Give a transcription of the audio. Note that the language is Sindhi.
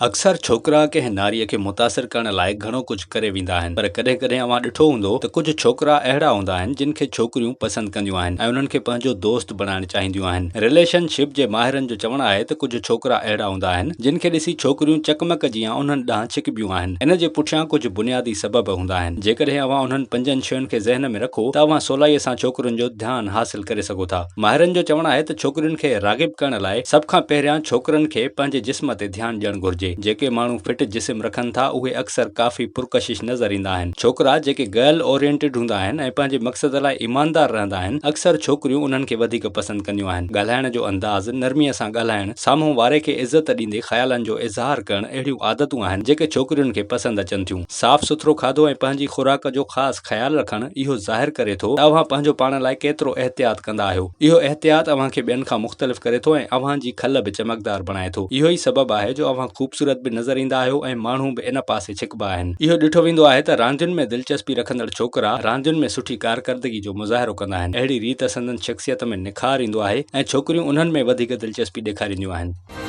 اڪثر ڇوڪرا ڪنهن ناريء کي متاثر ڪرڻ لاء گهڻو ڪجهه ڪري ويندا آهن پر ڪڏهن ڪڏهن اوهان ڏٺو هوندو ته ڪجهه ڇوڪرا اهڙا هوندا آهن جن کي ڇوڪريون پسند ڪنديون آهن ۽ انهن کي پنهنجو دوست بڻائڻ چاهينديون آهن. رليشن شپ جي ماهرن جو چوڻ آهي ته ڪجهه ڇوڪرا اهڙا هوندا آهن جن کي ڏسي ڇوڪريون چقمق جيان انهن ڏانهن ڇڪبيون آهن. ان جي پٺيان ڪجهه بنيادي سبب هوندا آهن. جيڪڏهن اوهان انهن پنجن شين کي ذهن ۾ رکو ته اوهان سولائيء سان ڇوڪرين جو ڌيان حاصل ڪري سگهو ٿا. ماهرن جو چوڻ آهي ته ڇوڪرين کي راغب ڪرڻ لاء سڀ کان پهريان ڇوڪرن کي پنهنجي جسم تي ڌيان ڏيڻ گهرجي. جيڪي ماڻهو فٽ جسم رکن ٿا اهي اڪثر ڪافي پرڪشش نظر ايندا آهن. ڇوڪرا جيڪي گرل اورينٽيڊ هوندا آهن ۽ پنهنجي مقصد لاء ايماندار رهندا آهن اڪثر ڇوڪريون انهن کي وڌيڪ پسند ڪنديون آهن. ڳالهائڻ جو انداز، نرميء سان ڳالهائڻ، سامهون واري کي عزت ڏيندي خيالن جو اظهار ڪرڻ اهڙيون عادتون آهن جيڪي ڇوڪرين کي پسند اچن ٿيون. صاف سٿرو کاڌو ۽ پنهنجي خوراڪ جو خاص خيال رکڻ اهو ظاهر ڪري ٿو ته اوهان پنهنجو پاڻ لاء ڪيترو احتياط ڪندا آهيو. اهو احتياط اوهان کي ٻين کان مختلف ڪري ٿو ۽ اوهان جي کل به چمڪدار بڻائي ٿو. اهو ئي سبب آهي جو اوهان خوبصورت به نظر ايندا آهيو ۽ ماڻهو به ان پاسي ڇڪبا آهن. اهو ڏٺو ويندو آهي ته راندين ۾ دلچسپي رکندڙ ڇوڪرا راندين ۾ سٺي ڪارڪردگي جو مظاهرو ڪندا آهن. اهڙي ريت سندن شخصيت ۾ نکار ايندو آهي ۽ ڇوڪريون انهن ۾ وڌيڪ دلچسپي ڏيکارينديون آهن.